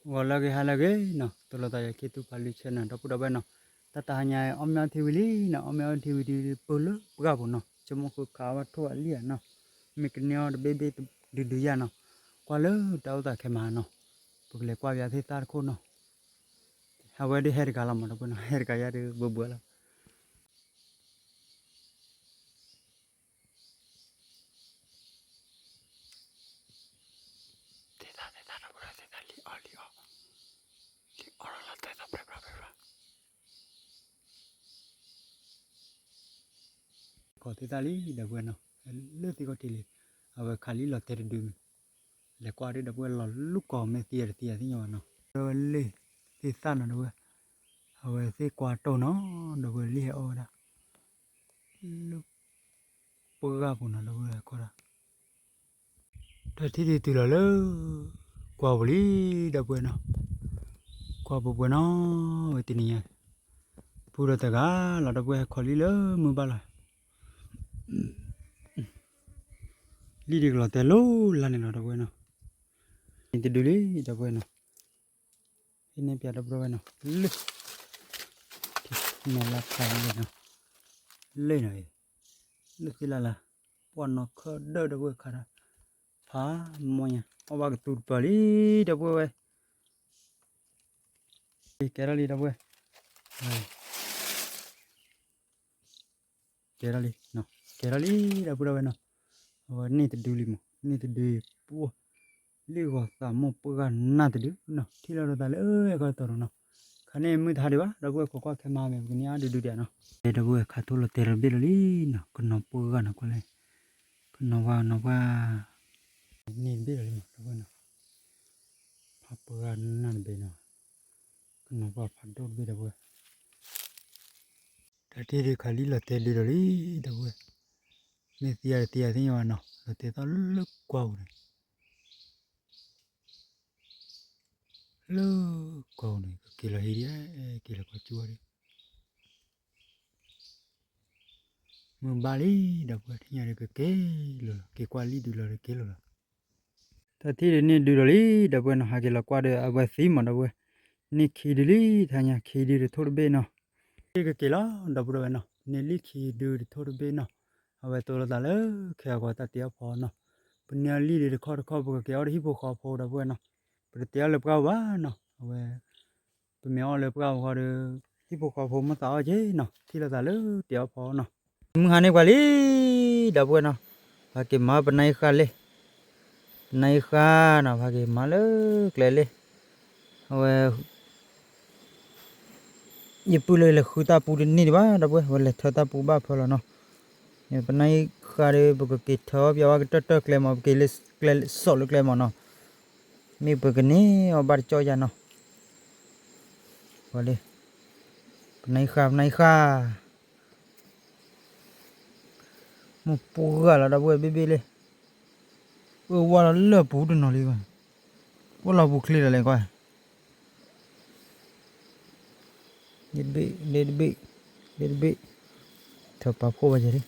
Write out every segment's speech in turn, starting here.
ဂီၤလၢအဂ့ၤ ဟါလၢအဂ့ၤနီၤ, သိၣ်လိသးယၤ ခ့သူၣ်ဖးလွံၢ်ဆၢနီၤ, ဒီပုၢ်ဒီဝဲၢ်နီၤ, တၢ်တဟါညါ အီၣ်မ့ၤအီထံဝံၤလံနီၤ, အီၣ်မ့ၤအီထံဝံၤဒီး ပၢလၢပှၢ်ပူၤနီၤ, ဆိကမိၣ်ဃုခးဝဲထိၣ်အလံၣ်ဧါနီၤ, မ့ၢ်ကန့ၢ်အီၣ်တဘ့ၣ်ဘ့ၣ်ဒုဒုယၤနီၤ, ကွၢ်လၢတၢ်အိၣ်သးခဲမးနီၤ, ပကလဲၤကွၢ်ပယါသ့ၣ်သၣ်တခိၣ်နီၤ, အဝဲဒၣ်ဟဲတဂၤလီၤမး ဒီပုၢ်ဝဲၢ်နီၤ, ဟဲတဂၤယၤဒီးဘၢဘၢလီၤ. သ့ၣ်သၣ်သ့ၣ်သၣ် ဒီပုၢ်ဝဲၢ် သ့ၣ်သၣ်လံအီၣ်လံအီၣ်, လံအီၣ်လီၤလီၤ သဲသီပြဲပြဲပြဲပြဲ, ကီၢ်သ့ၣ်သၣ်လံ ဒီပုၢ်ဝဲၢ်နီၤ, လၢသ့ၣ်ခီၣ်ထံးလံ, အဝဲခးလံလီၤတဲာ်တဒုမ့ၢ်, လဲၤကွၢ်ဒီး ဒီပုၢ်ဝဲၢ် လီၤလူၢ်ကီၢ် မ့ၢ်သံယၤတသံယၤသ့ၣ်ညါဘၣ်နီၤ, ဒီပုၢ်ဝဲၢ်လၢသ့ၣ်သၣ်နီၤ ဒီပုၢ်ဝဲၢ်, အဝဲသ့ၣ်ကွၢ်တိၢ်နီၤ, ဒီပုၢ်ဝဲၢ် လံဟဲအီၣ်ဝဲဒၣ် လၢပှၢ်ပူၤနီၤ ဒီပုၢ်ဝဲၢ် ကွၢ်ဒီး တၢ်ထံၣ်ဒုးတုၤလီၤလၢ ကွၢ်ပူၤလံ ဒီပုၢ်ဝဲၢ်နီၤ, ကွၢ်ပူၤပှဲၤနီၤ ဝဲတနံၤညါ, ပူၤဒီးတဂၤလီၤ ဒီပုၢ်ဝဲၢ် ဟဲခီလံလၢမုၢ်ဘၣ်လီၤ, လံဒုးကလီၤတဲာ်လိၤလၢ်န့ၣ်လီၤ ဒီပုၢ်ဝဲၢ်နီၤ, န့ၣ်တဒုလံ ဒီပုၢ်ဝဲၢ်နီၤ, ဟံးန့ၢ်ပၠး ဒီပုၢ်ဝဲၢ်နီၤ, လၢ မဲာ်လါဖးလံနီၤ, လၢနီၤ, လၢသ့ၣ်လၢ်လၢ်, ပှၢ်နီၢ်ခၢၣ်ဒၢၣ် ဒီပုၢ်ဝဲၢ် ခးတၢ် ဖးမီညါ အီၣ်ဘၣ်ကသူတပၢၢ်လံ ဒီပုၢ်ဝဲၢ်, ကဲထီၣ်လံ ဒီပုၢ်ဝဲၢ်, ကဲထီၣ်လံ, ကဲထီၣ်လံ ဒီပုၢ်ဝဲၢ်နီၤ, အဝဲန့ၣ်တဒုလံမး န့ၣ်တဒု, ပှၢ် လံၣ်ဂီၤသးမိၢ်ပှၢ်ဂၤနၢ်တဒုနီၤ ထံၣ်လိာ်ဒီးသးလၢအကတီၢ်နီၤ, ခါန့ၣ်မုၢ်တဟါဒံးဘၣ် ဒီပုၢ်ဝဲၢ် ခိးကွၢ်ခဲမး မ့ၢ်ပကန့ၢ်အါဒုဒုဒံးနီၤ, ဒီပုၢ်ဝဲၢ် ခးထိၣ်လီၤတဲာ်တဘ့ၣ်လီၤလံနီၤ ကနီၤပှၢ်ဂၤနီၤ ကွၢ်လဲၣ်, ကနီၤပှၢ် ကနီၤပှၢ်, န့ၣ်တဘ့ၣ်လီၤလံမး ဒီပုၢ်ဝဲၢ်နီၤ, ဖးပှၢ်ဂၤနၢ်တဘ့ၣ်နီၤ, ကနီၤပှၢ်ဖးဒိၣ်တဘ့ၣ် ဒီပုၢ်ဝဲၢ်, တၢ်ထံၣ်ဒုးခးလံလီၤတဲာ်ဒုးဒီးလံ ဒီပုၢ်ဝဲၢ်, မ့ၢ်သံယၤတသံယၤသ့ၣ်ညါဘၣ်နီၤ လီၤတဲာ်သီၣ်လၢကွၢ်ပူၤန့ၣ် လၢကွၢ်ပူၤန့ၣ် ကက့ၤလီၤဟံးဒံး, က့ၤလီၤကွၢ်ကၠူဝဲဒံး, မုၢ်ဘၣ်လံ ဒီပုၢ်ဝဲၢ် ထံၣ်ညါဒီးကက့ၤလီၤလီၤ က့ၤကွၢ်လံဒုးလီၤဒီးက့ၤလီၤလီၤ, တၢ်ထံၣ်ဒုးန့ၣ်ဒုးဒီးလံ ဒီပုၢ်ဝဲၢ်နီၤ ဟးက့ၤလီၤကွၢ်ဒီးအဝဲသံမး ဒီပုၢ်ဝဲၢ်, န့ၢ်ခံဒုလံ တဟါညါ ခံဒုတထိၣ်တဘ့ၣ်နီၤ လံကက့ၤလီၤ ဒီပုၢ်ဝဲၢ်နီၤ န့ၢ်လံခံဒုတထိၣ်တဘ့ၣ်နီၤ, အဝဲသိၣ်လိာ်သးလၢခဲအံၤကီးတၢ်တ့အီၣ်ဖီနီၤ, ပန့ၢ်အီၣ်လံဒုးတခီတခီ ပကက့ၤအီၣ်ဒီးဟံၣ်ဖိဃီဖိ ဒီပုၢ်ဝဲၢ်နီၤ, ပတတ့အီၣ်လၢပှၢ်ပူၤဘၣ်နီၤ အဝဲ ပမ့ၢ်အီၣ်လၢပှၢ်ပူၤဃီဒီး ဟံၣ်ဖိဃီဖိမ့ၢ်သးအီၣ်က့ၤနီၤ ထံၣ်လိာ်သးလၢတ့အီၣ်ဖီနီၤ, မုၢ်ဟါန့ၣ်ပှၤလံ ဒီပုၢ်ဝဲၢ်နီၤ, ပက့ၤမၤပနါယံဃာ်လံ, ပနါယံဃာ်နီၤ ပက့ၤမၤလၢကျဲလံ, အဝဲ ယပုၢ်လၢလဲၤဃုတၢ်ပူတန့ၢ်ဒံးဘၣ် ဒီပုၢ်ဝဲၢ် ဝဲလဲၤထၢတၢ်ပူဘၣ်ဖၢလီၤနီၤ, ပနါယံဃာ်ဒီး ပကက့ၤထၢအီၣ်ပျီဝဲကတၢၢ်တၢၢ်ကျဲမး ပက့ၤလၢကျဲစီၣ်လၢကျဲမးနီၤ, မ့ၢ်ပကန့ၢ်အီၣ်ဘၣ်တကၠီယါနီၤ, ပှၤလံ, ပနါယံဃာ် ပနါယံဃာ် မိၢ်ပှၢ်ဂၤလီၤ ဒီပုၢ်ဝဲၢ် ဘ့ၣ်ဘ့ၣ်လံ, အၢ ဝါလီၤလၢပူၤတနီၤလံဘၣ်, ဝါလီၤပူၤချ့လီၤလဲၣ်ကွၢ်, လ့တဘ့ၣ် လ့တဘ့ၣ် လ့တဘ့ၣ်, ထၢပာ်ဖှိၣ်ဘၣ်ယၤလံ,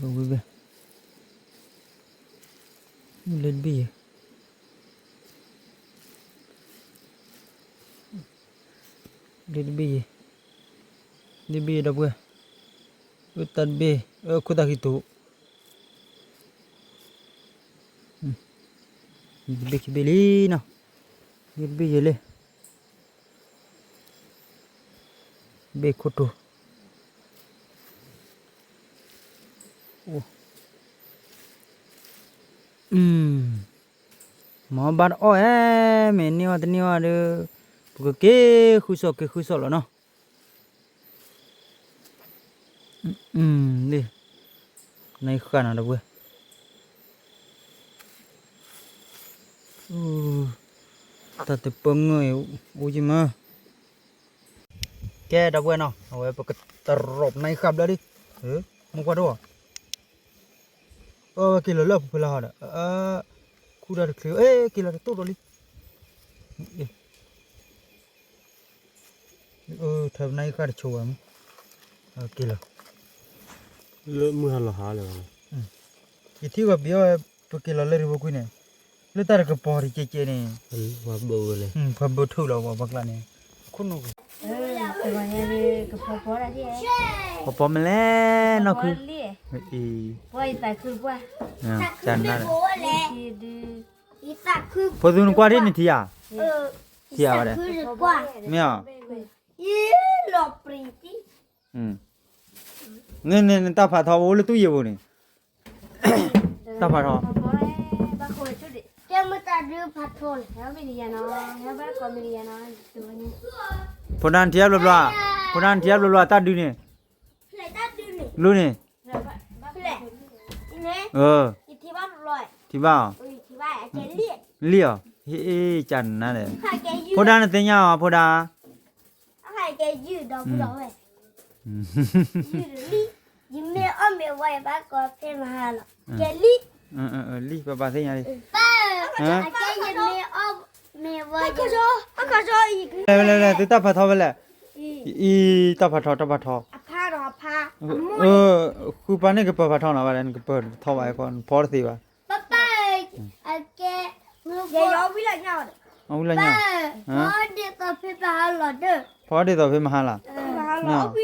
ဝဲဘ့ၣ် လ့တဘ့ၣ်ယဲ လ့တဘ့ၣ်ယဲ, လ့တဘ့ၣ်ယဲ ဒီပုၢ်ဝဲၢ်, အတၢ်တဘ့ၣ် အခိၣ်သၣ်ခံတိၤ, လ့တဘ့ၣ်ခံဘ့ၣ်လံနီၤ, လ့တဘ့ၣ်ယဲလံ, ဘ့ၣ်ခိၣ်တိၤ မ့ၢ်ဘၣ်တအီၣ်ဧဲ, မ့ၢ်န့ၢ်အီၣ်တန့ၢ်အီၣ်ဒီး ပကက့ၤဃုစီၣ်က့ၤဃုစီၣ်လီၤနီၤ, လံ, နံဃာ်နီၤ ဒီပုၢ်ဝဲၢ်, တၢ်တပၢၢ်ငၢၢ်အံၤ အိၣ်ယံၤမး ကဲ ဒီပုၢ်ဝဲၢ်နီၤ အဝဲပကတရီးပနါယံဃာ်ဘျၢလံ, မိၢ်ပှၢ်ဒိၣ်, အဝဲက့ၤလီၤလၢအပူၤဖဲလၢဟီဒီး, ခူၣ်တၢ်တချ့, က့ၤလီၤတတိၢ်ဒီးလံ, ထၢပနါယံဃာ်တဆိဘၣ်မး, က့ၤလီၤ, လၢမုၢ်ဟါလီၤဟါလၢၤဘၣ်, ယထံၣ်ဂီၤပယီၤ ပက့ၤလီၤလၢရံၣ်ဖိကွံာ်န့ၣ်, လၢတၢ်တကပီၤတကဲကဲန့ၣ်, ပှၤဘိးထုးလီၤပှၤကျါန့ၣ်, ပှၤပီၤမလဲၣ်နီၢ်ခု, အံၤ, ဖိသူနကွၢ်ထံၣ်န့ၣ်ထံၣ်ဧါ, ထံၣ်ဧါဝဲဒၣ်, မ့ၢ်ဧါ, န့ၣ်န့ၣ် နတၢ်ဖးထီအိၣ်လၢသူၣ်ယံၤပူၤန့ၣ်, တၢ်ဖးထီ ဖိဒၣ်နထံၣ်အါဘျီဘျီ, ဖိဒၣ်နထံၣ်အါဘျီဘျီ တၢ်ဒုးန့ၣ်, လူန့ၣ်, ထံၣ်ဘၣ်အီၤ, လံၣ်အီၤ, ဟ့ၣ်ကနၤန့ၣ်, ဖိဒၣ်နသ့ၣ်ညါအီၤ ဖိဒၣ် လံၣ်, ယမ့ၢ်အီၣ်မ့ၤဝဲဘၣ်ကီဖဲမဟါလီၤ, လံၣ်, လံၣ်ပပာ်သ့ၣ်ညါလံ, ယမ့ၢ်အီၣ်မ့ၤဝဲ, သုတၢ်ဖးထီဖဲလဲၣ်, အံၤ, တၢ်ဖးထီ တၢ်ဖးထီ, ဃုပၢ်န့ၣ်ကပၢၤဖးထီနီၤဘၣ်ဒီး နကပၢၤထီဘၣ် နဖီတသ့ဘၣ်, အဝံၤလီၤညါ, ဖီဒ်သိးဖဲမဟါလီၤ, ဖီယလၢ်န့ၣ် အီၣ်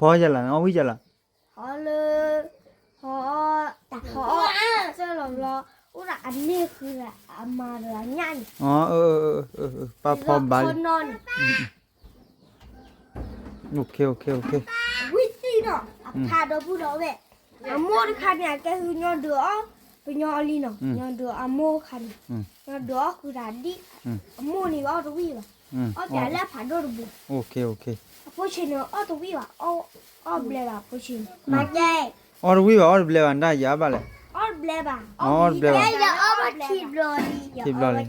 ဝံၣ်ယလၢ်, ဟီလၢ, ဟီအီၣ်စၢလီၤဘျီ, အိၣ်ဒီးအန့ၢ်ဃုအမၤဒီးအညၣ်န့ၣ်, ပၢ်ဖီဘၣ်လံ, ဝံၣ်သံဒီး အဖးဒီပုၢ်ဒီဝဲၢ်, အမိၢ်တခါန့ၣ် အကဲဃုညီဒုးအီၣ်, ပညီအီၤလံနီၤ, ညီဒုးအမိၢ်တခါန့ၣ်, ညီဒုးအီၣ်ဃုာ်ဒီးဒ်, အမိၢ်န့ၣ်အီၣ်တဝံၣ်ဘၣ်, အီၣ်ပၠးလၢအဖးဒိၣ်တဘိ, အဖိဆံးန့ၣ်အီၣ်တဝံၣ်ဘၣ်, အီၣ်ဘျဲဘၣ်အဖိဆံးန့ၣ်, အီၣ်တဝံၣ်ဘၣ် အီၣ်တဘျဲဘၣ် နတၢ်ယၤဘၣ်လဲၣ်, အီၣ်တဘျဲဘၣ်, ထံဘျီလံ, ဖဲဘၣ်တဘျီ, ဘၣ်လံဘၣ်လံ, ကဲလံကဲလံနီၤ, လၢလီ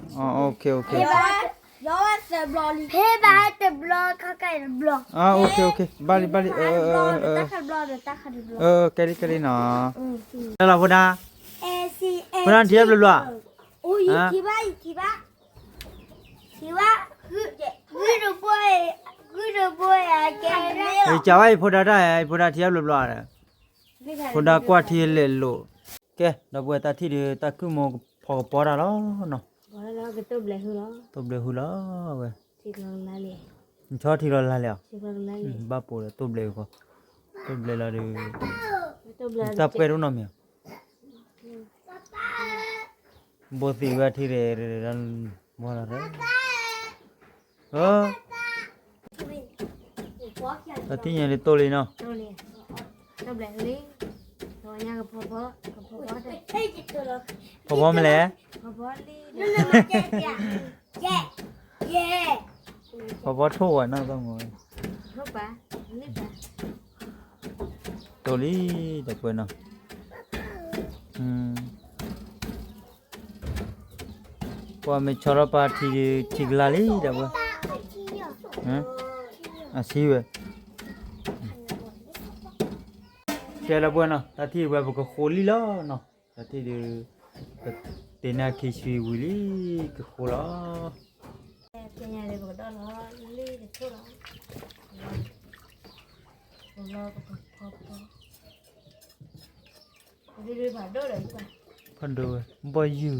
ၤဖိဒၣ်, ဖိဒၣ်ထံၣ်ဘျီဘျီ, ကးဝဲအံၤဖိဒၣ်တၢ်, အံၤဖိဒၣ်ထံၣ်ဘျီဘျီဒီး, ဖိဒၣ်ကွၢ်ထံလဲၤလိာ်, ကဲ ဒီပုၢ်ဝဲၢ်တၢ်ထံၣ်ဒီး တၢ်ကုၢ်မူဖီကပီၤတၢ်လီၤနီၤ, တိၢ်ဘျဲးဟုလီၤဝဲ, နဆီထံလီၤလါလဲၣ်အီၤ, ဘၣ်ပိာ်ဒီးတိၢ်ဘျဲးဃီ, တိၢ်ဘျဲးလီၤဒီး, တၢ်ပှဲၤဒိၣ်နီတမံၤ, ဘိသံးဝဲထံရဲၣ်ရဲၣ်, မီၢ်လီၤရဲၣ်, တၢ်ထံၣ်ညါဒ်တိၢ်လံနီၤ, ဖီဖီမ့ၢ်လဲၣ်, ဖီဖီထိၣ်ဝဲနီၤ, တိၢ်လံ, ဒီပုၢ်ဝဲၢ်နီၤ, ပှၤမ့ၢ်ဆီထီၣ်ပာ်ထံဒီး ထံကလါလံ ဒီပုၢ်ဝဲၢ်, အဆံဝဲ, ကဲ ဒီပုၢ်ဝဲၢ်နီၤ, တၢ်ထံၣ်ဝဲပကဃိလံလီၤနီၤ, တၢ်ထံၣ်ဒီး, ပတ့နၢ်ခံဆံဝံၤလံ, ကဃိလီၤ, ပကဒီၣ်လီၤ, လံတထိၣ်လီၤ, ဖးဒိၣ်ဝဲ, ဘီၣ်ယုၢ်,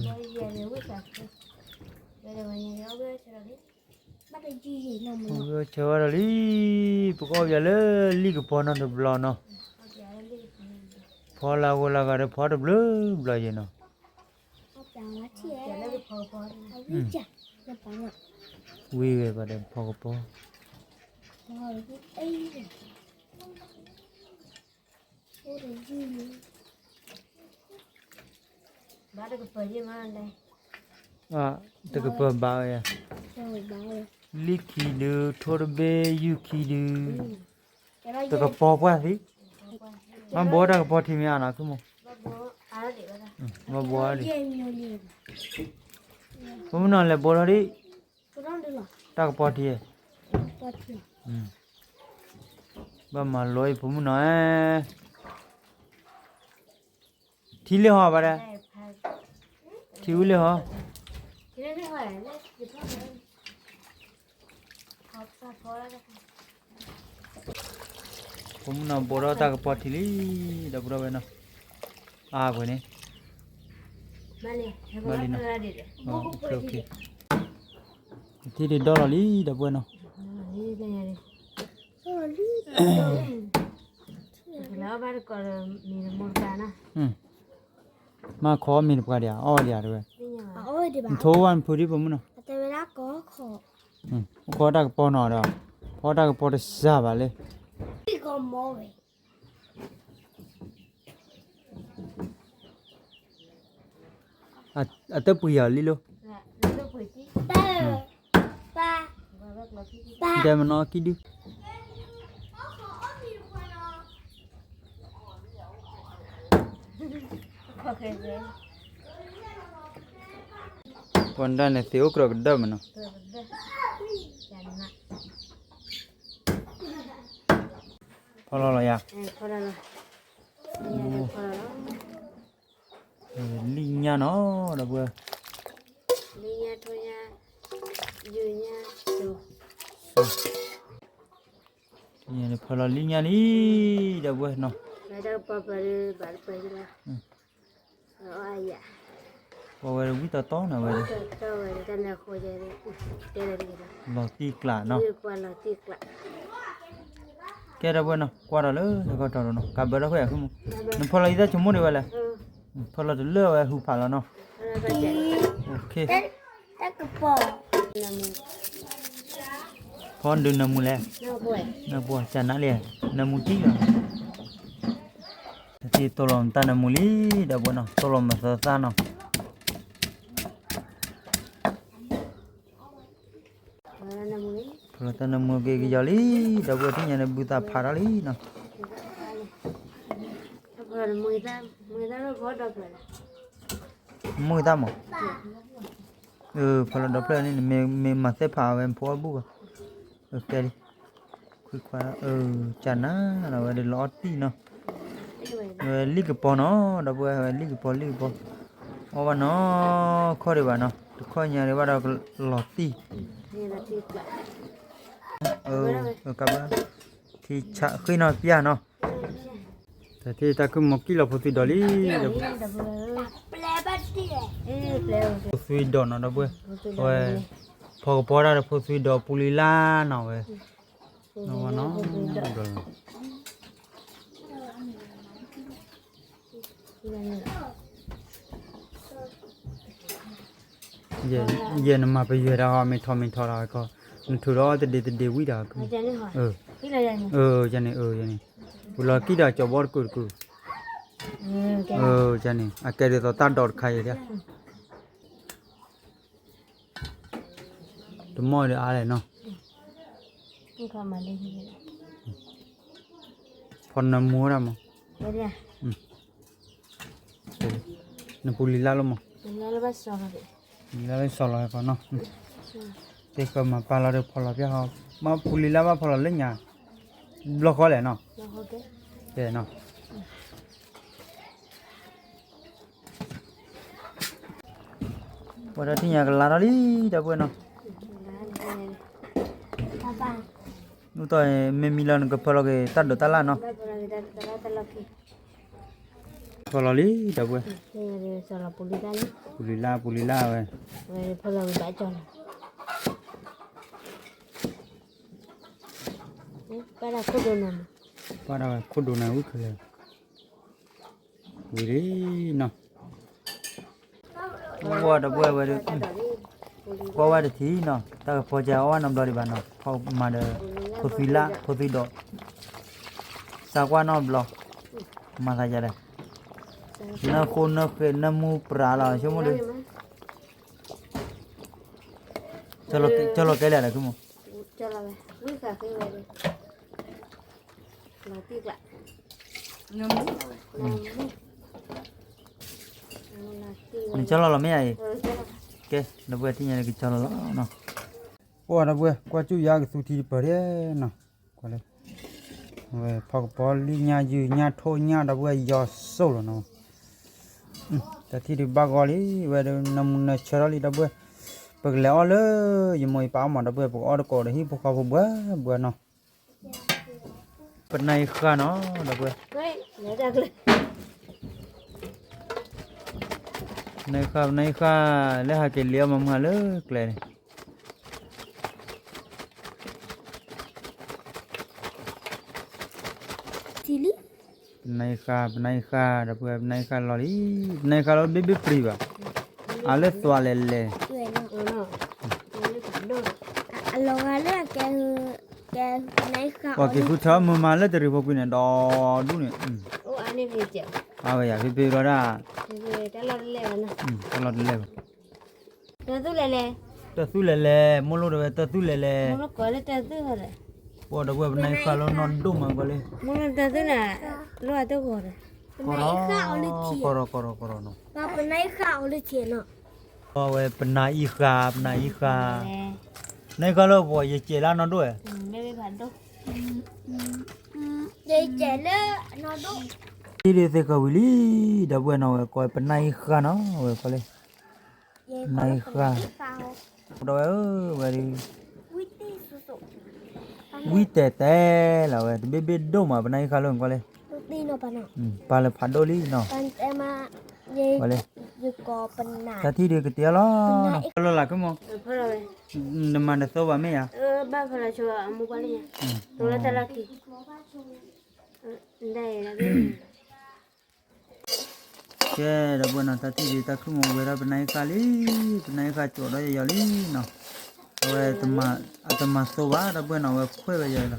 ဆၢဝဲဒီးလံ, ပကအီၣ်ပၠးလၢလံၣ်ကပီၤနီတဘျီနီၤ, ဖီလာ်ဂီၤလၢဂၤဒီးဖီတဘျုးဘျီယဲနီၤ, ဝံၤဝဲဘၣ်ဒီးဖီကပီၤ, တကပၤဘၣ်ဝဲ, လံၣ်ခံဒုး ထိၣ်တဘ့ၣ် ယုၢ်ခံဒုး, တကပီၤပှၢ်သံ, ဘၣ်ဘိးတၢ်ကပီၤထံမ့ၢ်အါနီၤ ဘၣ်ဘိး, ဖိမုၣ်နီၤလဲၤဘိးထီၣ်ဒံး, တၢ်ကပီၤထံ, ဘၣ်မၤလိအံၤဖိမုၣ်နီၤ, ထံလၢဟီဘၣ်ဒီး, ထံဝံၤလၢဟီ, ဖိမုၣ်နီၤဘိးထီၣ်တၢ်ကပီၤထံလံ, ဒီပုၢ်ဝဲၢ်နီၤ, အါပှဲၤန့ၣ်, ဘၣ်လံနီၤ, ထံၣ်ဒံးဒီလီၤလံ ဒီပုၢ်ဝဲၢ်နီၤ, မၤခီမ့ၤတပှၤဒံးဧါ, အီၣ်ဝဲဒံးဧါတဲဝဲ, နထိဝဲနဖုဒံးဖိမုၣ်နီၤ, အိၣ်ခိးတၢ်ကပီၤနီၤဒီး, ဖီတၢ်ကပီၤတစှၤဘၣ်လၢ အတပှ့ၤအီၤလံလိၤ, ဒဲမနီၤကံၣ်ဒု, ပှၤဒၣ်န့ၣ်သ့ၣ်အိၣ်ကြၢးကဒၢမနီၤ, ဖီလီၤလီၤယၤ, လံၣ်ညါနီၤ ဒီပုၢ်ဝဲၢ်, လံၣ်ညါထိညါ, ယုာ်ညါ, ဖီလီၤလံၣ်ညါလံ ဒီပုၢ်ဝဲၢ်နီၤ, ပှၤဝဲဒၣ်ဝံၣ်တီတီန့ၣ်ဝဲ, လီၤတံၢ်ကျးနီၤ, ကဲဒီပုၢ်ဝဲၢ်နီၤ ကွၢ်ဒီးလၢဟဲခီတီၤဒီးနီၤ ကးဘၢဒီးဃဲၣ်အဃိမး, နဖီလီၤအံၤတၢ်ဆိကမိၣ်ဒံးဝဲလဲၣ်, ဖီလီၤတလၢဝဲဟူးဖးလီၤနီၤ, ဖီဒုးနၢမူလဲၣ်, နပှၤကနါလံ, နမူတံၢ်လီၤ, တံၢ်တိၢ်လီၤမတၢ်နၢမူလံ ဒီပုၢ်ဝဲၢ်နီၤ တိၢ်လီၤမသၢသၣ်နီၤ ဖီလီၤတၢ်နၢမူက့ၤကယီၤလံ, ဒီပုၢ်ဝဲၢ်ထံၣ်ညါန့ၣ် ဘုသးဖးထီၣ်လံနီၤ, မုၢ်သၣ်မး, ဖီလီၤဒီဖျၢၣ်န့ၣ် မ့ၢ်မၤသ့ၣ်ဖးဝဲဖိအီၣ်ဘူၣ်ဘၣ်, ကဲလံ, ခွံခွါ, ကနၤနီၤဝဲဒၣ်လီၤအီၣ်တံၢ်နီၤ, ဝဲလံၣ်ကပီၤနီၤ ဒီပုၢ်ဝဲၢ် ဝဲလံၣ်ကပီၤလံၣ်ကပီၤ, အီၣ်ဘၣ်နီၤ, ခီၣ်ဒံးဘၣ်နီၤ တခီၣ်ညါဒံးဘၣ်ဒီးလီၤတံၢ်, ကဘၣ်, ထံဆးဃ့နီၤပျၢ်နီၤ, တၢ်ထံၣ်တၢ်ခုၣ်မီၤကံၣ်လီၤဖိသွံဒီးလံ, ဖိသွံဒီးနီၤ ဒီပုၢ်ဝဲၢ်, ဝဲ, ဖီကပီၤတၢ်ဒီးဖိသွံဒီးပူၤလံၤလါနီၤဝဲ, နီၤ, ယဲၢ်နမၤပယွဲၢ်တၢ်ဟီ မ့ၢ်ထီၣ်မ့ၢ်ထီၣ်လီၤ, နထုးထီၣ်တဒ့တဒ့ဝံၣ်ဒီး, န့ၣ်, န့ၣ်, ပူၤလီၤကံၣ်ဒီးကၠီၤဘီတကုာ်တကုာ်, န့ၣ်, အကဲဒ်သိးတၢ်ဒိးတခါအံၤ, တမီၢ်ဒီးအါလဲၣ်နီၤ, ဖီနၢမူဒၣ်မး, နပူၤလံၤလါလီၤမး, လါလၢစီၤလီၤဟဲကီနီၤ, သ့ၣ်ဃၢမၤပာ်လီၤဒီးဖီလီၤပျၢ်ဟီ, မ့ၢ်ပူၤလံၤလါဘၣ်ဖီလီၤလၢညါ, ဘျီဃီလဲၣ်နီၤ, ကဲနီၤ ပှၤဒီးထံၣ်ညါကလါထီၣ်လံ ဒီပုၢ်ဝဲၢ်နီၤ, နတီၢ်မ့ၢ်မံလီၤနကဖၢလီၤက့ၤတၢ်ဒိးတၢ်လၢ်နီၤ, ဖၢလီၤလံ ဒီပုၢ်ဝဲၢ်, ပူၤလံၤလါ ပူၤလံၤလါဝဲ, ပၢ်ဒၣ်ခိၣ်ဒိၣ်နၤဝံၤခဲလၢာ်, ဝံၤလံနီၤ, ဝဲဒီပုၢ်ဝဲၢ်ဝဲဒၣ်, ကွၢ်ဝဲတထံၣ်နီၤ တၢ်ကဖီကဲအီၣ်ဝဲနီတဘျီဒံးဘၣ်နီၤ ဖီမၤဒီး, ဖိသွံလၢ ဖိသွံဒီး, စးကွၢ်နီတဘျီ, မၤသးယၤဒီး, နၢဃိနၢဃဲနၢမူပြးလီၤ ဆိကမိၣ်ဒီး, ကၠီလီၤကဲလဲၣ်ဒီး နကၠီလီၤလီၤမ့ၢ်ဧါအံၤ, ကဲ ဒီပုၢ်ဝဲၢ်ထံၣ်ညါန့ၣ်ကၠီလီၤလီၤနီၤ, ပှၤဒီပုၢ်ဝဲၢ် ကွၢ်စူၣ်ယၤကသူထံတပၢၢ်ဒဲးနီၤ, ကွၢ်လၢ ဝဲဖီကပီၤလံၣ်ညါယုာ်ညါထိၣ်ညါ ဒီပုၢ်ဝဲၢ်ယီၤစိၣ်လီၤနီၤ, တၢ်ထံၣ်ဒုးဘၣ်ဂီၤလံ ဝဲဒၣ်နၢမူနၢဆၢထီၣ်လံ ဒီပုၢ်ဝဲၢ်, ပကလဲၤအီၣ်လၢ ယမိၢ်ယပၢ်အီၣ်မး ဒီပုၢ်ဝဲၢ် ပကအီၣ်တကိးဒီးဟံၣ်ဖိဃီဖိဘှဲဘှဲနီၤ, ပနၢ်အံၤဃၣ်နီၤ ဒီပုၢ်ဝဲၢ်, လၢ ပနၢ်ဃၣ် ပနၢ်ဃၣ် လၢဟးက့ၤလံအီၣ်မၤမုၢ်ဟါလၢကျဲန့ၣ် ပနၢ်ဃၣ် ပနၢ်ဃၣ် ဒီပုၢ်ဝဲၢ် ပနၢ်ဃၣ်လီၤလံ, ပနၢ်ဃၣ်လီၤဘ့ၣ်ဘ့ၣ်ပြံၤဘၣ်, အလၢသွးလဲၤလဲၤ, အလီၤဂာ်လၢကဲ ကဲ ပနၢ်ဃၣ် ပှၤက့ၤဃုထၢမုာ်မၤလၢတရံးဖိကွံာ်န့ၣ် ဒီဒူၣ်န့ၣ်, အဝဲယၤဖ့ဖ့လီၤဒၣ်, တၢ်လီၢ်တလဲၣ်ဘၣ်, တၢ်သူၣ်လဲၤလဲၤ, မိၢ်လိၣ်ဒီးဝဲတၢ်သူၣ်လဲၤလဲၤ, ပှၤဒီပုၢ်ဝဲၢ် ပနၢ်ဃၣ်လီၤနီၢ်ဒိၣ်မးကွၢ်လံ, မိၢ်လိၣ်တၢ်သူၣ်န့ၣ်, လိၣ်အတဂီၤဒီး, ကီၢ်ဒီးကီၢ်ဒီးကီၢ်ဒီးနီၤ, ပနၢ်ဃၣ်အီၤလၢထံနီၤ, အဝဲပနၢ်အံဃၣ် ပနၢ်အံဃၣ်, ပနၢ်အံဃၣ်လၢပှၤယစဲးလၢနီၢ်ဒိၣ်ဧါ ယကဲလၢနီၢ်ဒိၣ်, ထံဒုးသ့ၣ်ဃၢၤဝံၤလံ, ဒီပုၢ်ဝဲၢ်နီၤ ဝဲကိးပနၢ်အံဃၣ်နီၤ ဝဲကွၢ်လံ, ပနၢ်အံဃၣ်, ဒီပုၢ်ဝဲၢ်ဧၢ ဝဲဒၣ်, ဝံတဲာ်တဲာ်လီၤဝဲ တဘ့ၣ်ဘ့ၣ်ဒိၣ်မး ပနၢ်အံဃၣ်လၢကွၢ်လံ, ပာ်လၢဖးဒိၣ်လံနီၤ, ဝဲလံ, တၢ်ထံၣ်ဒုးကတ့အီၤလီၤ, လီၤလၢ်လၢ်ကမီၤ, နမၤနသိဘၣ်မ့ၢ်ဧါ, ကဲ ဒီပုၢ်ဝဲၢ်နီၤ တၢ်ထံၣ်ဒုးတၢ်ခုၣ်မီၤဝဲဒၣ်ပနၢ်အံဃၣ်လံ, ပနၢ်အံဃၣ်ကၠီးဒီးယယီၤလံနီၤ, အဝဲ, အတမၤသိဘၣ် ဒီပုၢ်ဝဲၢ်နီၤ အဝဲခွဲးဝဲယၤလီၤ,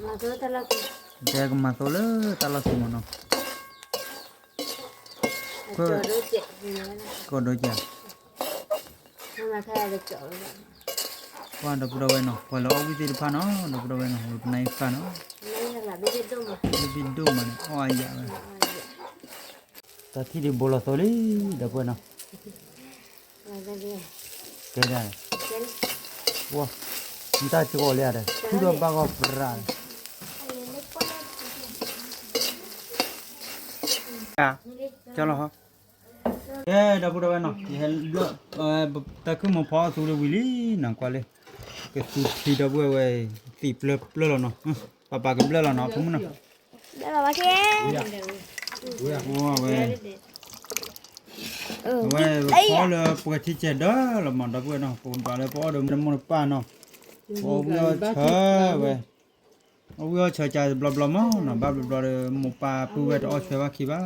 တဲကမၤသိလၢတၢ်လီၢ်ခံမီၤနီၤ, ခွဲးဝဲ, ကီးဒီးကၠီး ပှၤဒီပုၢ်ဒီဝဲၢ်နီၤ ပှၤလၢအီၣ်ဝံၣ်သ့ၣ်တဖၣ်နီၤ ဒီပုၢ်ဒီဝဲၢ်နီၤ ဝဲပနၢ်အံဃၣ်နီၤ, လၢဘံၣ်ဒိၣ်မးန့ၣ် အီၣ်အါယၤဝဲ, တၢ်ထံၣ်ဒုးဘိလီၤသိလံ ဒီပုၢ်ဝဲၢ်နီၤ, ကဲဒၣ်, ဝါ, နတၢ်ကီလံဧါဒီး ထူဒီးဘၣ်ဂီၢ်ပြး, ကၢ်လီၤ, ကဲ ဒီပုၢ်ဒီဝဲၢ်နီၤ ယဟဲလၢ, တၢ်ခုၣ်မီၤဖီအီၣ်သူလၢဝံၤလံနီၤ ကွၢ်လံ, ကသူထံဒီပုၢ်ဝဲၢ်ဝဲ, သံးပျၢၢ်ပျၢၢ်လီၤနီၤ, ပာ်ပာ်ကဘျၢၣ်လီၤနီၤ ဖိမုၣ်နီၤ, ဝဲ အဝဲပဖီလၢပှဲၤထံကဲၤဒၢလီၤမး ဒီပုၢ်ဝဲၢ်နီၤ ပကဘၣ်လၢပအီၣ်ဒီးမိၢ်တမိၢ်တပၢ်နီၤ, ပအီၣ်ဝံၣ်အီၣ်ဆၢဝဲ, အီၣ်ဝံၣ်အီၣ်ဆၢကၢဘျီဘျီမးနီၤ ဘၣ်ဘျီဘျီဒီး မိၢ်ပၢ်ပုၢ်ဝဲၢ်တအီၣ်ဆၢဘၣ်ခံဘၣ်,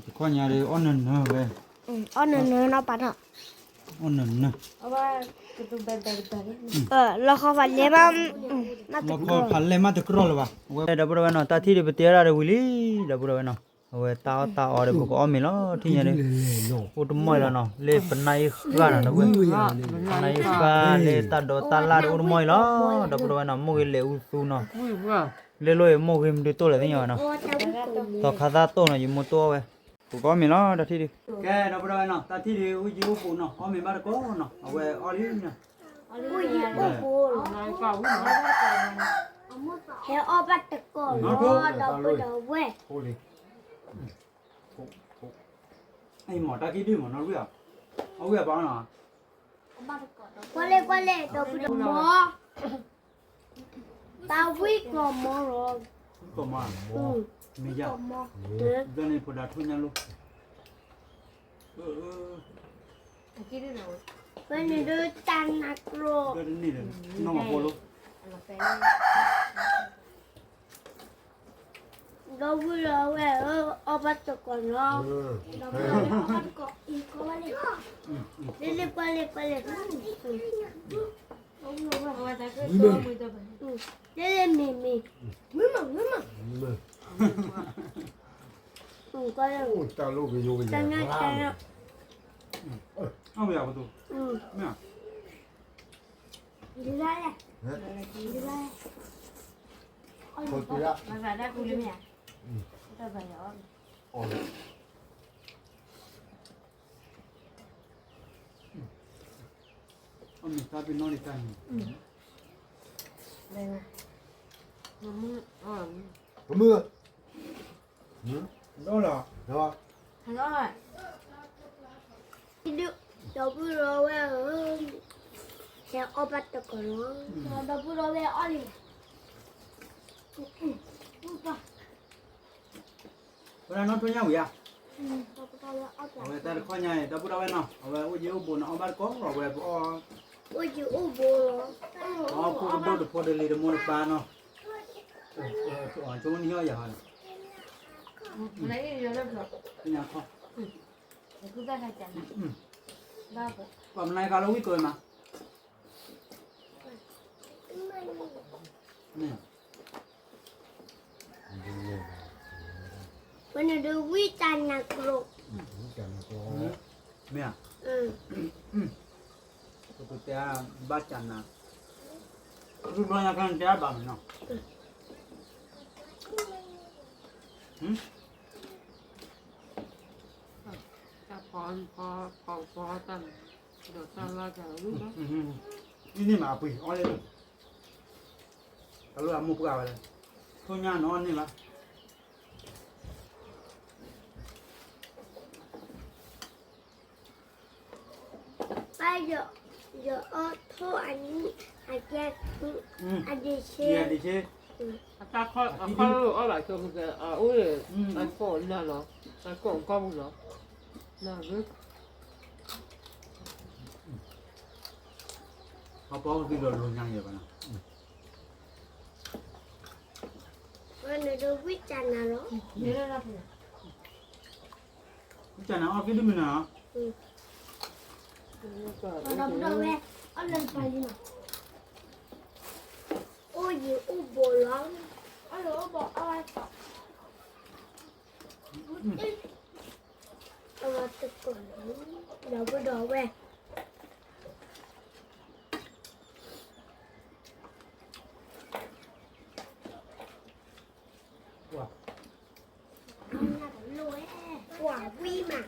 တခီညါဒီး အီၣ်နၢၤနၢၤဝဲ, အီၣ်နၢၤနၢၤနီၤပၢ်နီၤ, အီၣ်နၢၤနၢၤ, လီၤခီဖးလဲၢ်မး, လီၤခီဖးလဲၢ်မးတကြၢးလၢၤဘၣ်, ဝဲဒီပုၢ်ဒီဝဲၢ်နီၤ တၢ်ထံၣ်ဒုးပတဲဒၣ်ဒီးဝံၤလံ, ဒီပုၢ်ဒီဝဲၢ်နီၤ, အဝဲတၢ်အီၣ်တၢ်အီဒီးပကအီၣ်မ့ၤလီၤ ထံၣ်ညါဒီး, အိၣ်တမီၢ်အံၤလီၤနီၤ လၢပနၢ်အံဃၣ်နီၤ ဒီပုၢ်ဝဲၢ်, ပနၢ်အံဃၣ်လၢတၢ်ဒိးတၢ်လၢ်ဒီးအိၣ်တမီၢ်အံၤလီၤ, ဒီပုၢ်ဒီဝဲၢ်နီၤ မိၢ်ဂ့ၤလဲၤအူသူနီၤ, လၢလီၢ်အံၤမိၢ်ဂ့ၤမနုၤတိၢ်လဲၣ်သ့ၣ်ညါဘၣ်နီၤ, သီခါသၣ်တိၢ်နီၤ ယမိၢ်တိၢ်အီၣ်ဝဲ, ပကအီၣ်မ့ၤလီၤ တၢ်ထံၣ်ဒုး, ကဲ ဒီပုၢ်ဒီဝဲၢ်နီၤ တၢ်ထံၣ်ဒုး အိၣ်ယံၤအိၣ်ပူၤနီၤ အီၣ်မ့ၤဘၣ်တကိးနီၤ အဝဲအီၣ်လံနီၤ, အိၣ်ယံၤအိၣ်ပူၤ, ဟဲအီၣ်ဘၣ်တကိးနီၤ ဒီပုၢ်ဒီဝဲၢ် အံၤမ့ၢ်တၢ်ခံဒုမ့ၢ်နီၢ်ဝံၣ်ဧါ, အဝံၣ်အပၢ်နီၤ, ကွၢ်လဲၣ်ကွၢ်လဲၣ် ဒီပုၢ်ဒီဝဲၢ်, တၢ်ဝံၣ်ကီးမီၤလီၤ, ဝံၣ်ကီးမီၤ, ဘျီန့ၣ်ဖိဒါထိၣ်ညါလိၤ, ဝဲန့ၣ်ဒုးတၢ်နးကျိၤ နီၢ်မၤဖိလိၤ ဒီပုၢ်ဒီဝဲၢ်ဧၢ, အီၣ်ဘၣ်တကိးနီၤ, လ့လ့ကွၢ်လ့ကွၢ်လ့, လ့လ့မ့ၢ်မ့ၢ်, ကွၢ်လ့, တၢ်ညါတၢ်ညါ, ဒုးဒၣ်လဲၣ်, ဒုးဒၣ်လဲၣ်, အီၣ်မ့ၤတၢ်ပ့ၤနီၣ်န့ၣ်တၢ်န့ၣ်, ပမုၢ်, ဒီးလီၤ, ဒီပုၢ်ဒီဝဲၢ်ဧၢ, ဟဲအီၣ်ဘၣ်တကိးလီၤ, ဒီပုၢ်ဒီဝဲၢ်အီၣ်လံ, ဝဲဒၣ်နီၢ်ထိၣ်ညါဝံၤဧါ, အဝဲတၢ်တခီညါအံၤ ဒီပုၢ်ဒီဝဲၢ်နီၤ အဝဲအိၣ်ယံၤအိၣ်ဘူးန့ၣ် အီၣ်ဘၣ်တကိး အဝဲပအီၣ် အိၣ်ယံၤအိၣ်ဘူးလီၤ အီၣ်ဖှိၣ်ကဒိၣ်တဖိတလံၤတမိၢ်တပၢ်နီၤ ဆိနံၣ်ဟီၣ်ယၤဟီန့ၣ် ညါခီ ပှၤမနၤကလီဝံၣ်ကၢမး မ့ၢ် ဝဲန့ၣ်ဒုးဝံၣ်တၢ်နၤကျိၤ မ့ၢ်ဧါ ပကတဲဘၣ်တၢ်နၤ ရူဘျီညါခါန့ၣ်တဲဘၣ်မးနီၤ တၢ်ဖီဖီဖီတၢ်န့ၣ် ဒီးတၢ်လၢတၢ်လၢ န့ၣ်မးအပှ့ၤအီၣ်လၢ တၢ်လၢအမိၢ်ပှၢ်ဝဲလဲၣ် ထိၣ်ညါနီၤန့ၣ်ဘၣ် ပၢ်ယီၤအီၣ်ထိၣ်အနံၣ် အကဲ အဒ့ဆ့ အတၢ်ခီၣ်အီၣ်ဘၣ်ဆိကတၢၢ် အအိၣ်လၢ အကိာ်နၤလီၤ အကိာ်ကီၢ်ပူၤလီၤ နၤ အပီကသံဒီးလိာ်ညါယဲဘၣ်နီၤ ဝဲန့ၣ်ဒုးဝံၣ်တၢ်နၤလီၤ ဝံၣ်တၢ်နၤအီၣ်က့ၤဒ်မနုၤနီၤ ဒီပုၢ်ဒီဝဲၢ် အီၣ်လၢတပၤလံနီၤ အိၣ်ယံၤအိၣ်ဘူးလီၤ အီၣ်လၢအိၣ်ဘူးအီၣ် အဝဲတကိးလီၤ ဒီပုၢ်ဒီဝဲၢ် ပှၤဝံၣ်မး မ့ၢ်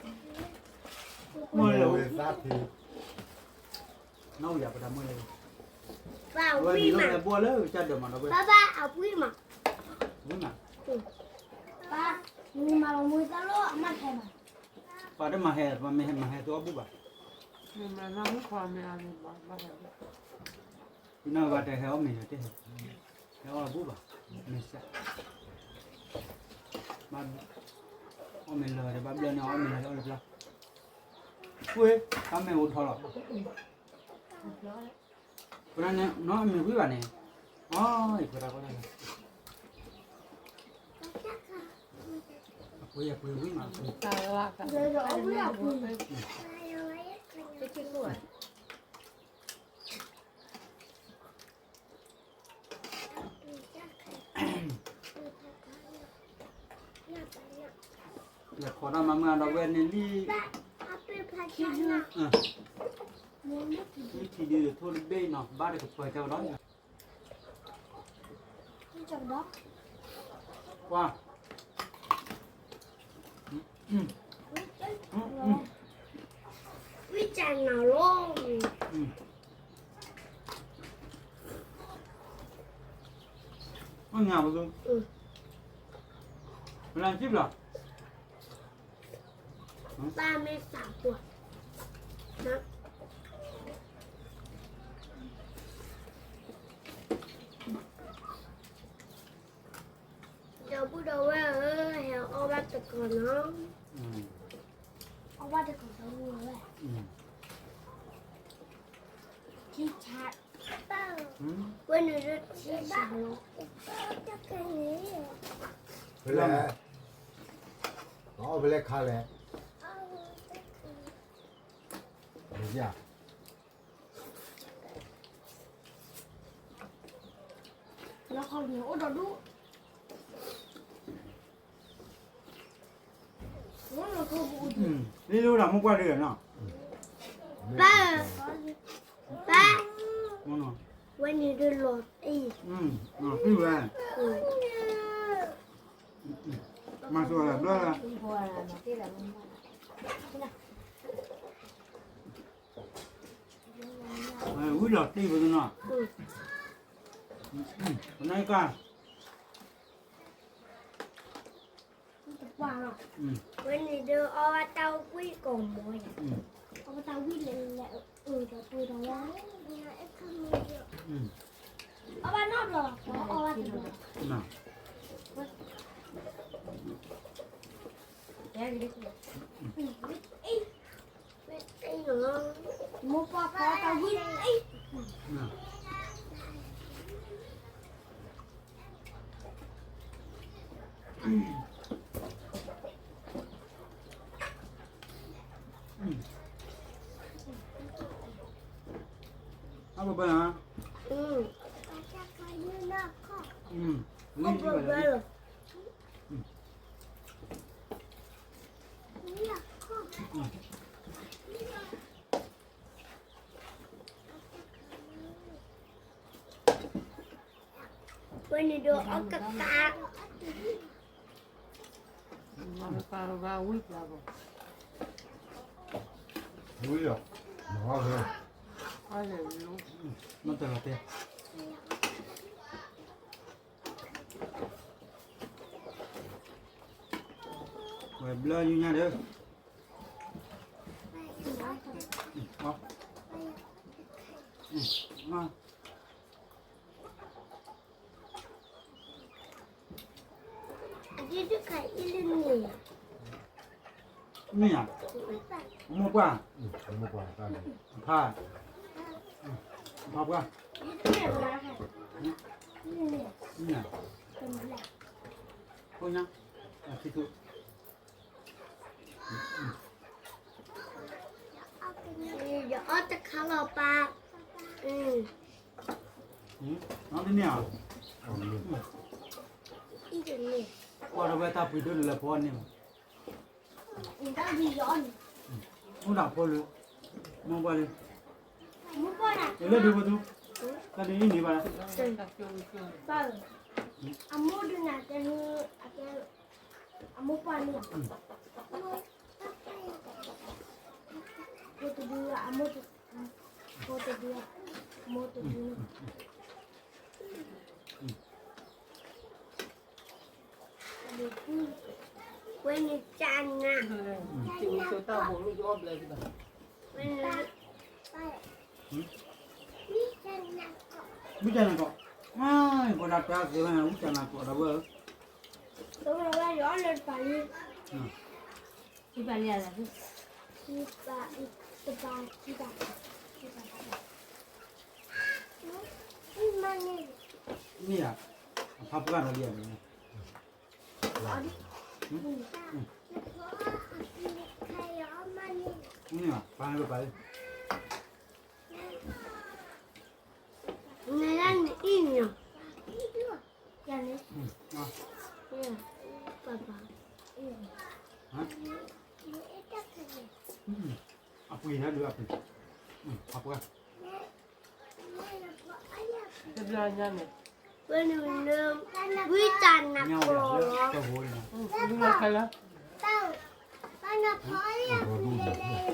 လၢဝဲသးဖံ နီၣ်ဝံၤယၤပတၢ်မ့ၢ်လၢ ပှၤဝံၣ်မး ဘၣ်ဘၣ်အဝံၣ်မး ဝံၣ်မး ပှၤမၤလီၤမူသၣ်လိၣ်အမၤဟဲမး ပှၤတမၤဟဲ ပှၤမ့ၢ်ဟဲမၤဟဲသိအီၣ်ဘူၣ်ဘၣ် မ့ၢ်မၤနီၢ်မုၣ်ခွါမ့ၢ်အမ့ၢ်ဘၣ် ပနၢ်ဘၣ်တဲဟဲအီၣ်မ့ၤလၢတဟဲ ဟဲအီၣ်ဘူၣ်ဘၣ် မ့ၢ်စၢ် ဘၣ်အီၣ်မ့ၤလၢာ်ဒီးဘၣ်ဘျၢန့ၣ် အီၣ်မ့ၤလၢာ်ဒီးအီၣ်လၢပျၢ် ကွ့ တၢ်မ့ၢ်အိၣ်ထီလီၤ ပနၢ်န့ၣ် နီၢ်အမ့ၤဝံၣ်ဘၣ်န့ၣ် အီ ယပှဲၤတၢ်ကီတၢ်လၢ အပှ့ၤအပှ့ၤဝံၣ်မး လဲၤခိးတၢ်မၤမုၢ်အဒီပုၢ်ဝဲၢ်န့ၣ်လံ လံထံဒုးထိၣ်တဘ့ၣ်နီၤ ဘၣ်တကပၤကဒီး ကွၢ် ဝံၣ်တၢ်နၤလီၤ အညါပသူ မနၤစံဘျီ ပၢ်မ့ၢ်သးပှၢ် ဒီပုၢ်ဒီဝဲၢ်ဧၢ, ဟဲအီၣ်ဘၣ်တကီးနီၤ, အီၣ်ဘၣ်တကီးဒီပုၢ်ဒီဝဲၢ်, ထံဆး, ဝဲန့ၣ်လၢထံဆးလီၤ, ဖဲလဲၣ်, အီၣ်ဖဲလဲၣ်ခါလဲၣ်, ယ လၢလၢဒၣ်မိၢ်ပှၢ်ဒ်နီၤ, ပၢ်, ပၢ်, ဝဲန့ၣ်ဒုးလီၤတံၢ်, တံၢ်ဝဲ, မၤစၢၤလၢဘျီလၢ ဝံၤလီၤတံၢ်ပနီၤ, ပနၢ်ကါ, ဝဲန့ၣ်ဒုးအီၣ်ဘၣ်တၢ်ဝံၣ်ကိးမီၤယၤ, အီၣ်ဘၣ်တၢ်ဝံၣ်လဲၤလဲၤအၢ အၢဒီးပှဲၤဒီးဝဲ, အီၣ်ဘၣ်နီတဘျီ, အီၣ်ဘၣ်တဘျီ. အဘၣ်ဘၣ်, အဘၣ်ဘၣ်လီၤ. ဝဲန့ၣ်ဒီးအီၣ်ကကး, ဝံၤလီၤ, မ့ၢ်တၢ်လီၤတဲာ်, ဝဲဘျၢညါဒီး မ့ၢ်ဧါ, အမိၢ်ပှၢ်, အဖါ, အဖါပှၢ်, မ့ၢ်ဧါ, ဖိညါ, အခံထူၣ် ယအီၣ်တခါလီၤပၢ်, အီၣ်တန့ၢ်ဧါ, ကွၢ်ဒီးဝဲတၢ်ပှ့ၤဒိၣ်န့ၣ်လၢဖိအီၣ်န့ၢ်ဘၣ်, အိၣ်ဒၣ်ဖိလၢ, မိၢ်ပှၢ်လၢ, လၢဒုးဖိသူ, တၢ်ဒုးအံၤန့ၢ်ဘၣ်, အမိၢ်ဒုးနၤတဲ, အမိၢ်ပှၢ်န့ၣ်, ဖိတဒု, အမိၢ်တ, ဖိတဒု, အမိၢ်တဒု, ဝဲန့ၣ်ကနၤ, ဝဲန့ၣ်, ဝံကနၤကီး, ဝံကနၤကီး, ဝဲဒၣ်တၢ်သ့ဝဲန့ၣ် ဝံကနၤကီးဒီးဝဲ, ဝဲယအီၣ်လၢတပၤလံ, ခံပၤလံ, ခံပၤ, တပၤ, ခံပၤ, မ့ၢ်ဧါ, အဖါပှၢ်ဒီးလံဧါ, မ့ၢ်ဧါ, ပၢ်လၢပၢ်လံ, နလၢနအံၤန့ၣ်, ယၤန့ၣ်, ပၢ်ပၢ်, အပှ့ၤန့ၣ်ဒုးအပှ့ၤ, အပှ့ၤ, တဘျီညါန့ၣ်, ဝဲန့ၣ်လၢ, ဝံတၢ်နးကီၢ်လီၤ, လူလီၤခဲလၢာ်,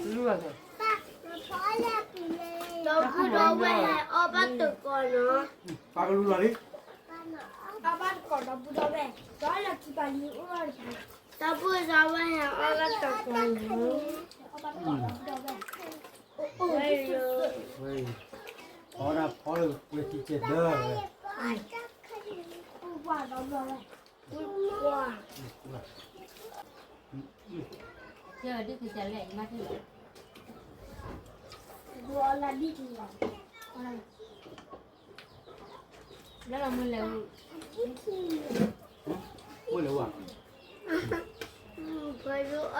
လူလီၤခဲ, ဒီပုၢ်ဒီဝဲၢ်ဟဲအီၣ်ဘၣ်တကိးနီၤ, ပၢ်ကလူလီၤလံ, အီၣ်ဘၣ်တကိးဒီပုၢ်ဒီဝဲၢ်, ဒီးလၢခံပၤလံအိၣ်လီၤ, ဒီပုၢ်ဒီဝဲၢ်ဟဲအီၣ်ဘၣ်တကိးနီၤ, ဝဲအံၤ, အီၣ်ဒၣ်ဖီလၢပှဲၤထံကဲဒၢဝဲ, လၢမုၢ်လဲၤ, မုၢ်လဲၤဝဲ, ပှၤ,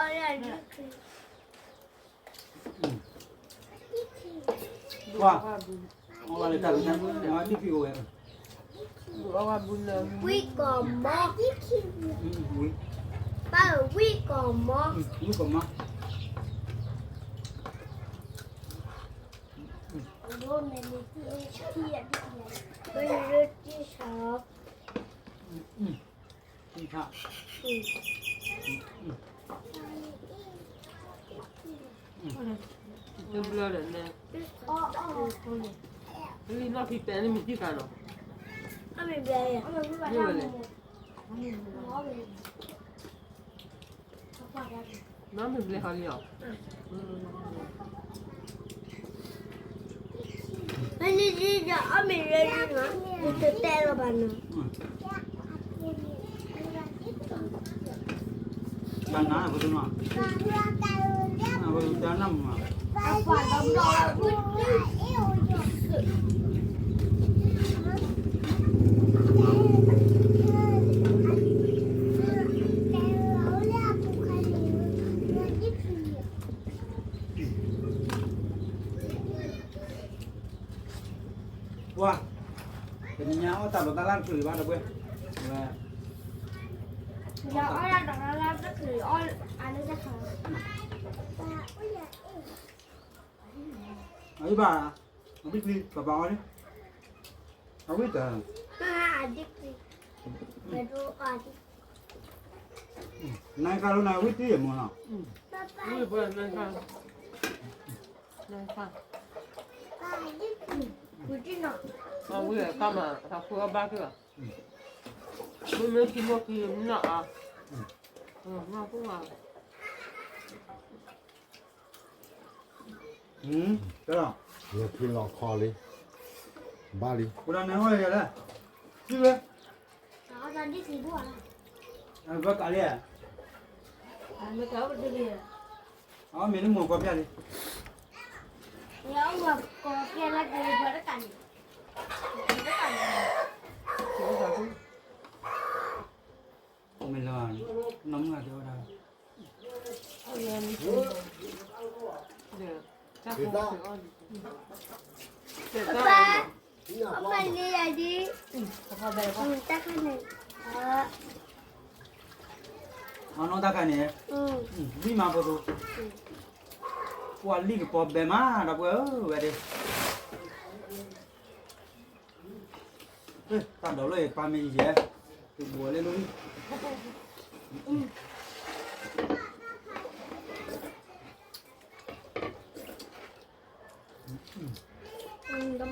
အီၣ်ဘၣ်လၢတၢ်လၢညါ, မၤဒံၣ်ဖံးအိၣ်ဝဲ, ဝံၣ်ကီၢ်မီ, ပၢ်ဝံၣ်ကီၢ်မီ, ဝံၣ်ကီၢ်မီ, ဝဲန့ၣ်လၢတံၢ်ဆၣ်, တံၢ်ဆၣ်, တဘျီဒီးန့ၣ်, လံနီၢ်ဖံတဲန့ၣ်မ့ၢ်တံၢ်ဃာ်နီၤ, မ့ၢ်ဝဲလဲၣ်, နီၢ်မ့ၢ်ဘျဲၣ်ဟီလံအီၤ, ဖဲန့ၣ်ယအီၣ်မ့ၢ်လၢလံနီၤ, ယတတဲလီၤဘၣ်နီၤ. တၢ်နါပသူနီၤ, ပသူတၢ်နါမး, ပှၤ, တနံၤညါအီၣ်တၢ်လီၤတၢ်လၢ်တချုးဘၣ်ဒီးပှဲၤ, ဝဲ, ယအီၣ်တၢ်လီၤတၢ်လၢ်တချုးအီၣ်အါလၢတၢ်ခါ, အဘၣ်, အဘိချံ ပပာ်အီၣ်န့ၣ်, အဝံၣ်တၢ်, နၤကါလီၤနၤဝံၣ်တံၢ်ယမီၤနီၤ, ဝံၣ်တံၢ်နီၤ, အဝံၣ်ကါမး တၢ်ဃုအီၣ်ဘၣ်က့ၤဘၣ်, မ့မ့ၢ်ခံမိၢ်ခံမနုၤအါ, မၤဖိမး လၢဖံလီၤခီလံ, ဘၣ်လံ, ဝဲဒၣ်န့ၣ်ဟီၣ်ယၤလဲၣ်, ထံၣ်ဝဲ, ဘၣ်ကးလံ, အမ့ၢ်တမီၤကီၢ်ဖျၢၣ်လံ, မ့ၢ်လၢ နမ့ၢ်ဂၤတဲဝဲဒၣ်, ပၢ်, အမၤလံယၤဒ်, တၢ်ခါန့ၣ်, အနီၢ်တၢ်ခါန့ၣ်, ဝံၣ်မးဖိသိ, ပှၤလံၣ်ကပီၤဘဲမး ဒီပုၢ်ဝဲၢ်ဧၢ, ဝဲဒၣ် တၢ်ဒိးလၢပၢ်မ့ၢ်ယဲ, တဘိးလၢလီၤ, ဒီပုၢ်ဒီဝဲၢ်အီ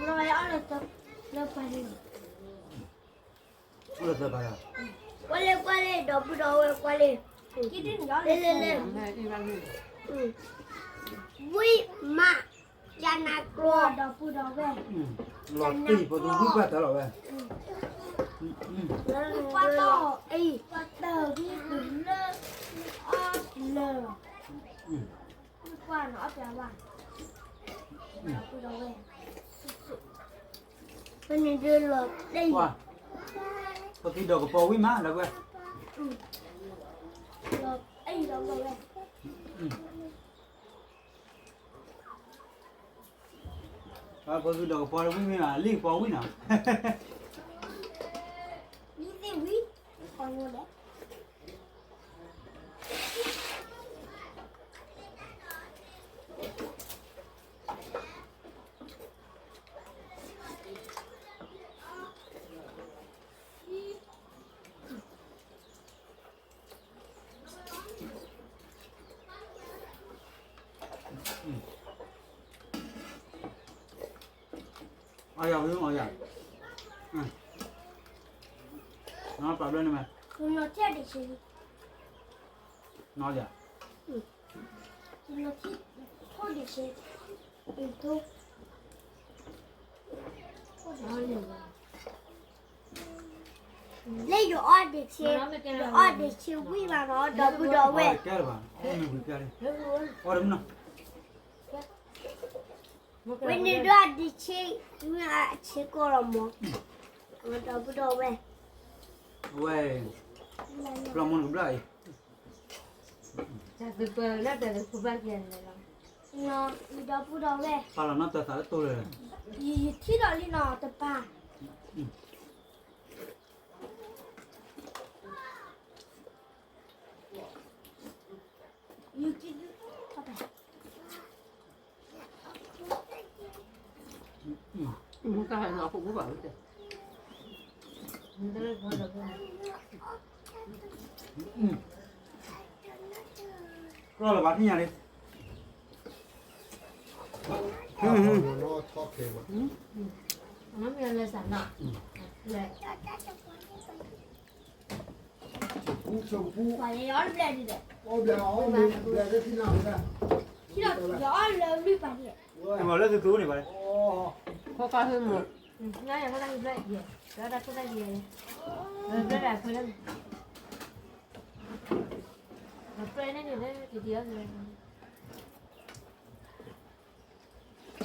ၣ်လၢပၢ်န့ၣ်, ကွၢ်လၢပၢ်, ကွၢ်လၢကွၢ်လၢ ဒီပုၢ်ဒီဝဲၢ်ကွၢ်လၢ, လဲၤလဲၤလဲၤ, ဝံၣ်မး, ကနၤကျိ, ဒီပုၢ်ဒီဝဲၢ်, လီၤတံၢ်ဖိသူဝံၣ်ပှၢ်တၢ်လီၤဝဲ, ကွၢ်တီၢ်အံၤ, ကွၢ်တီၢ်ဝံၣ်လၢ, အီၣ်လၢ, ကွၢ်နီၤအီၣ်ပျးဝါ, ဒီပုၢ်ဒီဝဲၢ်, ဖဲန့ၣ်ဒုးလီၤတံၢ်, ပက့ၤဒီးကပီၤဝံၣ်မး ဒီပုၢ်ဝဲၢ်, လီၤတံၢ်ဒီပုၢ်ဒီဝဲၢ် ပှၤသုးဒီးကပီၤဝံၣ်မ့ၢ်ဘၣ် လံၣ်ကပီၤဝံၣ်နီၤ, လံၣ်သ့ၣ်ဝံၣ်, ကပီၤဝံၣ်လဲၣ်, အီယၤဝံၤအီယၤ, နီၢ်ပာ်ဘျီန့ၣ်မး, နီၢ်ယၤ, လၢယအီၣ်ဒံးဆ့, ယအီၣ်ဒံးဆ့ဝံၣ်ဘၣ်နီၤ ဒီပုၢ်ဒီဝဲၢ်, အီၣ်ဒံးမနီၤ, ဝဲန့ၣ်ဒၣ်ဒံးဆ့, မ့ၢ်အဆ့ကီးလီၤမး, ဒီပုၢ်ဒီဝဲၢ်, အဝဲ, ပျီမူနကဘျၣ်အံၤ, တၢ်သုပၢလၢတၢ်သုပၢဘၣ်က့ၤန့ၣ်လီၤ, ဒီပုၢ်ဒီဝဲၢ်, ပာ်လီၤနီၢ်တၢ်သးလၢတိၢ်လၢ, ယထံၣ်ဒီးလံနီၤတပၤ ကျီၢ်လၢၤဘၣ်ထံၣ်ညါလံ, မၤလၢသုသူန့ၣ်ဘၣ်, ခိၣ်ဖးဟ့ၣ်မး, နၤယၤခိၣ်ဖးဟ့ၣ်ဘျဲၣ်ယဲ, တၢ်ခိၣ်ဖးဟ့ၣ်ယဲ, ဘျဲၣ်ဒၣ်ခွဲးလၢ အပြဲန့ၣ်န့ၣ်လၢတဒံအီၤန့ၣ်, ယ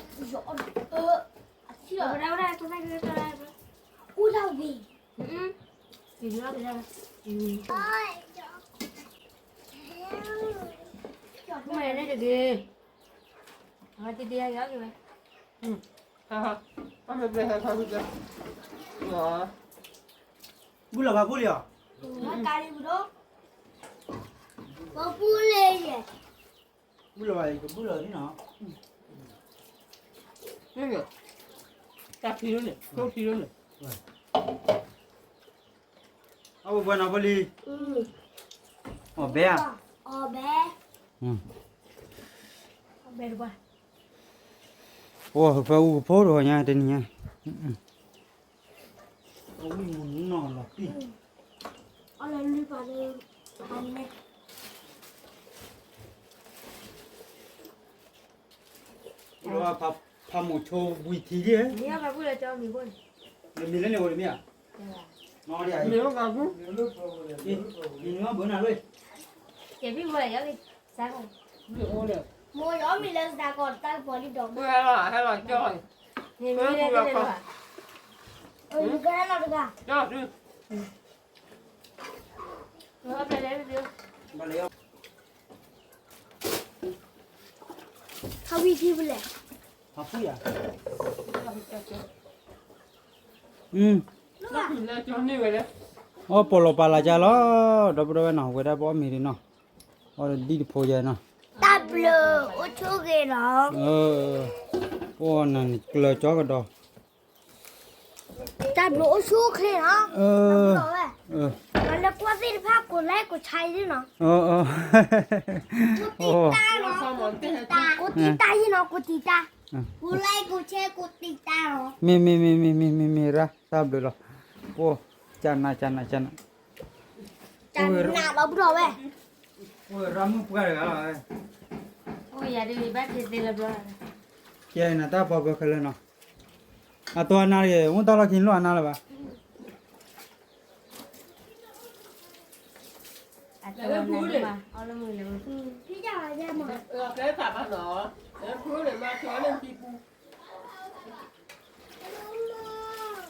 အီၣ်, အထံၣ်လီၤ, ဝဲဒၣ်ဝဲဒၣ်, အိၣ်ဒၣ်ဝံၤ, တဒံအီၤန့ၣ်, မ့ၢ်န့ၣ်တဒံ, အဝဲတဒံအီၤက့ၤဝဲ, ဘူၣ်လီၤဖးဖှိၣ်လံဧါ, ဖးဖှိၣ်လံ, ဘူၣ်လီၤဖး ကဘူၣ်လီၤန့ၣ်နီၤ, တၢ်ဖံးလိန့ၣ်, ကျိဖံးလိန့ၣ်, အဝဲပှၤနီၤဖိလံ, အီၣ်ဘဲဧါ, အီၣ်ဘဲ, အိၣ်ဖဲအူကဖိတဂီၤညါတနံၤညါ, အဝံၣ်မုၢ်နီၢ်လီၤပံၢ်, အီၣ်လၢလွံၢ်ပၤလၢ, ဖးမိၢ်ဆိဝံၤထံဒ်, မ့ၢ်လၢန့ၣ်အိၣ်တမ့ၢ်ဧါ, မ့ၢ်လၢကဘူၣ်, မ့ၢ်လၢကဘူၣ်, မိၢ်ယအီၣ်မ့ၤလၢစတးကီး တၢ်ကပီၤလံဒီးမ့ၢ်, ဟဲလီၤကၠီ, မ့ၢ်လၢကဲလီၤတဂၤ, ခဝံထံဖဲလဲၣ်, အီၣ်ပီၣ်လီၤပာ်လၢ်ကၢ်လီၤ, ဒီပုၢ်ဒီဝဲၢ်နီၤ ဝဲဒၣ်ပအီၣ်မ့ၤဒ်နီၤ, အီၣ်ဒ်တဖိယဲနီၤ, တၢ်ဘျုးအိၣ်ဆူၣ်ဂ့ၤနီၤ, အိၣ်နၤန့ၣ်ကျၢၤကၠီကဒီး, တၢ်ဘျုးအိၣ်ဆူၣ်ချ့နီၤ, လၢကွၢ်သ့ၣ်တဖၣ်ကိးlikeကိးshareနီၤ, ကိးတံတၢ်နီၤ, ကိးတံတၢ်, ကိးတံတၢ်ယဲနီၤ, ကိးတံတၢ်, ကိးlikeကိးshareကိးတံတၢ်နီၤ, မ့ၢ်မ့ၢ်မ့ၢ်မ့ၢ်မ့ၢ်မ့ၢ်မ့ၢ်ရၣ် တၢ်ဘျုးလီၤ, အိၣ်, ကနးကနးကနး, ကနးလီၤဘျီဝဲ, အိၣ်ရၣ်မုၣ်ပှၢ်တဂၤလီၤ, အိၣ်ယၤဒ်ဘၣ်က့ၤသ့လၢဘျီ, ကဲနတၢ်ပှၤပၢၤခဲလၢာ်နီၤ, အတိၢ်အနါတဂ့ၤ မ့ၢ်တၢ်လီၢ်ခံလိၣ်အနါလၢၤဘၣ်, အတိၢ်အနါလၢၤဘၣ်,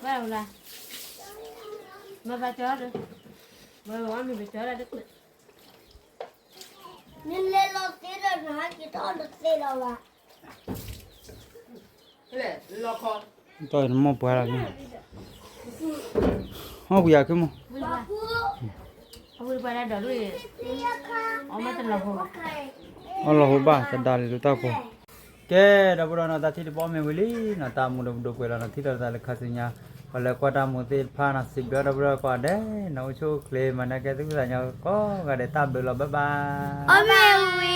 ဘၣ်လၢၤ, မၤဘၣ်ကၠီဒီး, မၤဘၣ်မ့ၢ်ဘၣ်ကၠီဒီး, နလဲၤလီၤသ့ဒီးနဟဲက့ၤထီၣ်လီၤသ့လီၤဘၣ်, တီၢ်နမိၢ်ပှၢ်လီၤ, ဟီၣ်ပူၤယၤခ့မိၢ်, အီၣ်လီၤဟိဘၣ် တဒါလံၤဒိၣ်တၢ်ဖိ, ကဲ ဒီပုၢ်ဒီဝဲၢ်နီၤ တၢ်ထံၣ်တဘီမ့ၢ်ဝံၤလံနီၤ တၢ်မူဒီးပဒိၣ်ပှဲၤလီၤနီၤ ထံၣ်လိာ်သးလၢခါဆူညါ, ပှၤလၢကွၢ်တၢ်မူသ့ၣ်တဖၣ်နီၤ စံးဘျုးဒီပုၢ်ဒီဝဲၢ်ကိးဂၤဒဲးနီၤ အိၣ်ဆူၣ်အိၣ်ချ့ မၤနၢၤကဲသုသးညီကိးဂၤဒဲး တၢ်ဘျုးလီၤ bye bye.